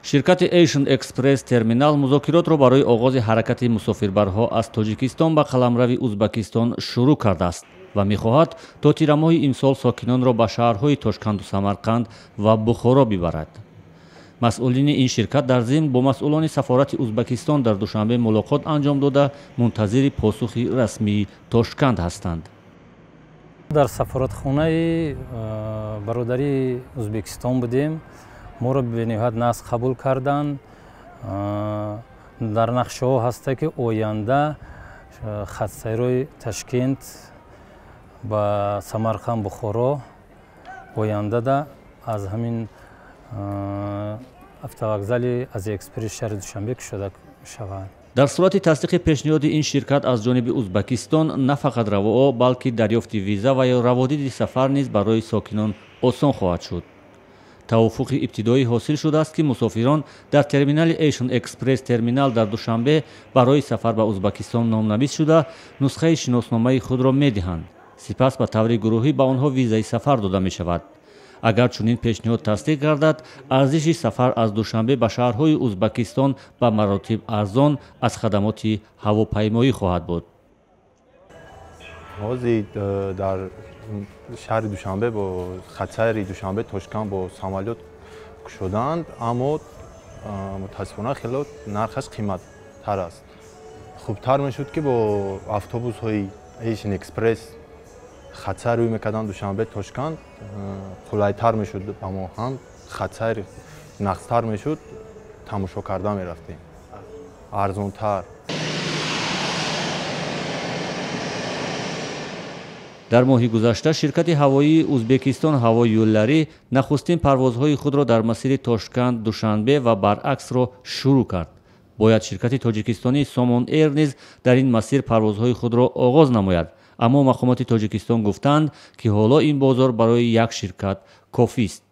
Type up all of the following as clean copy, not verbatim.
Ширкати Asian Express Terminal музокиротро барои оғози ҳаракати мусофирбарҳо аз Тоҷикистон ба қаламрави Узбакистон шурӯъ кардааст ва мехоҳад то тирамоҳи имсол сокинонро ба шаҳрҳои Тошканду Самарқанд ва Бухоро бибарад. Масъулини ин ширкат дар зимн бо масъулони сафорати Узбакистон дар Душанбе мулоқот анҷом дода, мунтазири посухи расмии Тошканд ҳастанд. Дар сафоратхонаи бародарии Узбекистон будем. Моро бениҳоят нағз қабул карданд. Дар нақшаҳо ҳаста, ки оянда хатсайрои Ташкент ба Самарқанд, Бухоро ояндада аз ҳамин автовокзали Азия Экспресс шаҳри Душанбе кушода шавад. Дар сурати тасдиқи пешниҳоди ин ширкат аз ҷониби Узбакистон, на фақат равоо, балки дарёфти виза ва ё раводиди сафар низ барои сокинон осон хоҳад шуд. Тавофуқи ибтидоӣ ҳосил шудааст, ки мусофирон дар терминали Asian Express Terminal дар Душанбе барои сафар ба Узбакистон номнавис шуда, нусхаи шиносномаи худро медиҳанд. Сипас ба таври гурӯҳӣ ба онҳо визаи сафар дода мешавад. Агар чунин пешниҳод тасдиқ гардад, арзиши сафар аз Душанбе ба шаҳрҳои Узбакистон ба маротиб арзон аз хадамоти ҳавопаймоӣ хоҳад буд. Ҳозир дар шаҳри Душанбе бо хатсайри Душанбе Тошканд бо самолёт кушодаанд, аммо мутаассифона хело нархаш қиматтар аст. Хубтар мешуд, ки бо автобусҳои Asian Express хатсайр рӯй мекарданд Душанбе Тошканд, қулайтар мешуд ба мо, ҳам хатсайр нағзтар мешуд, тамошо карда мерафтем, арзонтар. Дар моҳи гузашта ширкати ҳавоии Узбекистон Ҳаво Юлларӣ нахустин парвозҳои худро дар масири Тошканд Душанбе ва баръаксро шурӯъ кард. Бояд ширкати тоҷикистонии Сомон Эйр низ дар ин масир парвозҳои худро оғоз намояд, аммо мақомоти Тоҷикистон гуфтанд, ки ҳоло ин бозор барои як ширкат кофист.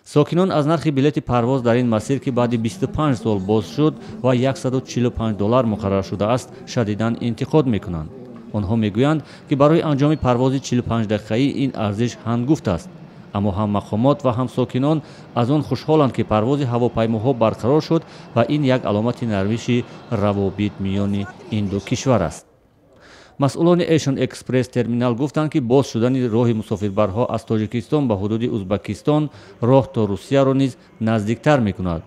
Сокинон аз нархи билети парвоз дар ин масир, ки баъди 25 сол боз шуд ва 145 доллар муқаррар шудааст, шадидан интиқод мекунанд. Онҳо мегӯянд, ки барои анҷоми парвози 45 дақиқаӣ ин арзиш ҳангуфт аст. Аммо ҳам мақомот ва ҳам сокинон аз он хушҳоланд, ки парвози ҳавопаймоҳо барқарор шуд ва ин як аломати нармиши равобит миёни ин ду кишвар аст. Масъулони Asian Express Terminal гуфтанд, ки боз шудани роҳи мусофирбарҳо аз Тоҷикистон ба ҳудуди Узбакистон роҳ то Русияро низ наздиктар мекунад.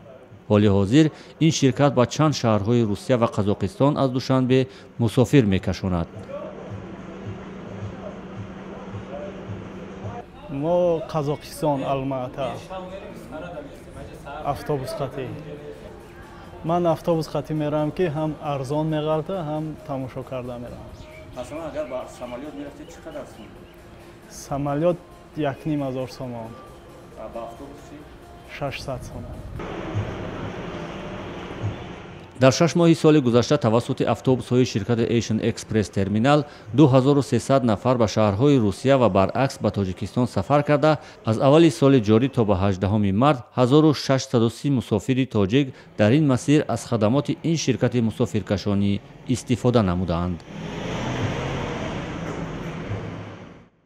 Ҳоли ҳозир ин ширкат ба чанд шаҳрҳои Русия ва Қазоқистон аз Душанбе мусофир мекашонад. Мо Қазоқистон, Алмата, автобус қатӣ. Ман автобус қатӣ меравам, ки ҳам арзон меғалта, ҳам тамошо карда меравам. Масалан, агар ба самолёт мерафтед, чӣ қадар сум? Самолёт 1500 сомон. Ба автобус чӣ? 600 сомон. Дар 6 моҳи соли гузашта тавассути автобусҳои ширкати Asian Express Terminal 2300 нафар ба шаҳрҳои Русия ва баръакс ба Тоҷикистон сафар карда, аз аввали соли ҷорӣ то ба 18 март 1630 мусофири тоҷик дар ин масир аз хадамоти ин ширкати мусофиркашонӣ истифода намудаанд.